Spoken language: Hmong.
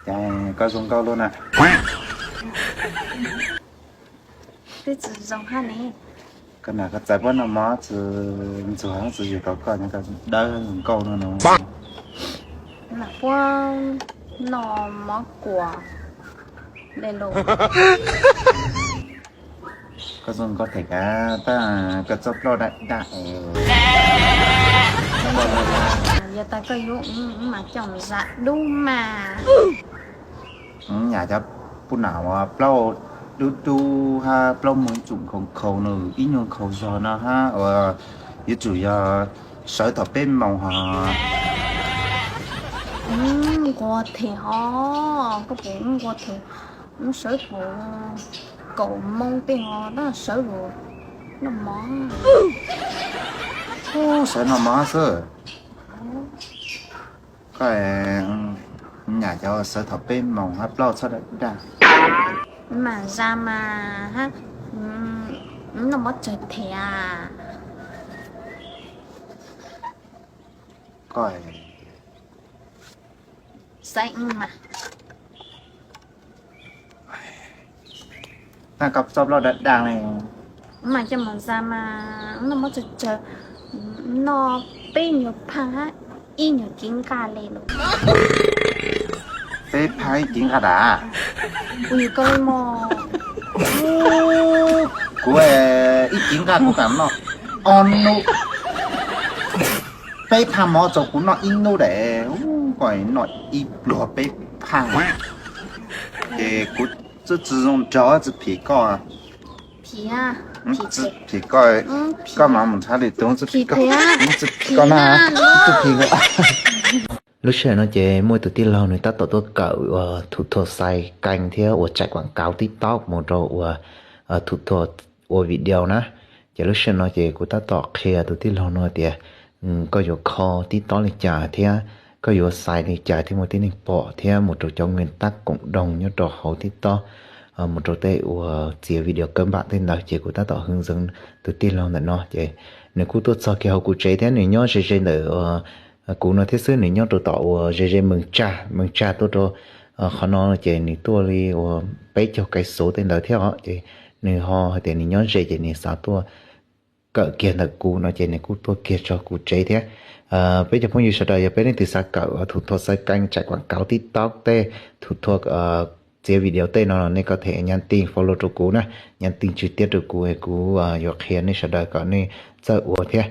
Cas koj zoo nkauj luaj na. Twb tsis zoo hab ne. Koj nam koj txais puab noj mov tsis ntxuag tsis yug tau koj, koj dawb zoo nkauj no no. Nam puab noj mov kuam le los. Koj zoo nkauj them kav tab koj txoj plaub daj daj es. Yog tas koj yuav mas coj zam dub mas. Nyam cov pub nam uas plaub dub dub hab plaub muag tsum nkhaus nkhaus nws ib nyuag nkhaus zog no hab uas yuav tsum yog sawv thaum peb moos hos. Nqua them hos, koj puas nqua them? Wb sawv thaum kaum moos tej hos tab sawv los noj mov. Sawv noj mov xwb. Koj nyam cov sawv thaum peb moos hab plaub txhob daj daj. Mas zam mas hab, noj mov tsawg them a. Koj xaiv mas. Tab koj txoj plaub daj daj le. Mas coj mas zam mas noj mov tsawg tsawg, noj peb nyuag phaj hab ib nyuag kiv nqaj le los. Peb phaj ib kiv nqaj dam? Kuv yug koj le mog. Kuv ib kiv nqaj kuv kam noj ob nub. Peb phaj mov txaus kuv noj ib nub dam. Koj noj ib pluag peb phaj. Ces kuv tsis zoo nraug tsis phim koj. Phim koj, koj mas mus ntshav li tus tsis phim koj na, tsis phim. Lub sij hawm no ces muaj ib tug tij laug nws tab tom tuaj kawm uas thu thua xais kees thiab uas tsaim kuam kauv TikTok mus rau uas thu thua ua video na. Ces lub sij hawm no ces kuv tab tom qhia tus tij laug no tias koj yuav kho TikTok li cas thiab koj yuav xais li cas thiaj muaj tib neeg pom thiab mus rau cov nws tab koom doog nyob rau hauv TikTok, mus rau tej uas txiav video kawb npam tej ntawd ces kuv tab tom hwv xeev tus tij laug ntawm no ces nws kuj tuaj txog kiag hauv kuv tsev thiab nws nyob ze ze ntawm kuv no thiab xwb, nws nyob rau tom uas ze ze Mees Tsag, Mees Tsag tuaj rau qhov no ces nws tuaj li uas peb caug kais xuv tej ntawd thiab os. Ces nws ho hais tias nws nyob ze ces nws xav tuaj kawm kiag ntawm kuv no ces nws kuj tuaj kiag txog kuv tsev thiab. Peb cov phooj ywg sawv daws yog peb leej twg xav kawm thu thua xaiv kees tsaim kuam kauv TikTok tej thu thua txiav video tej no los nej ko them nhắn tin follow rau kuv na, nhắn tin trực tiếp rau kuv, kuv yuav qhia nej sawv daws kom nej txawj ua thiab.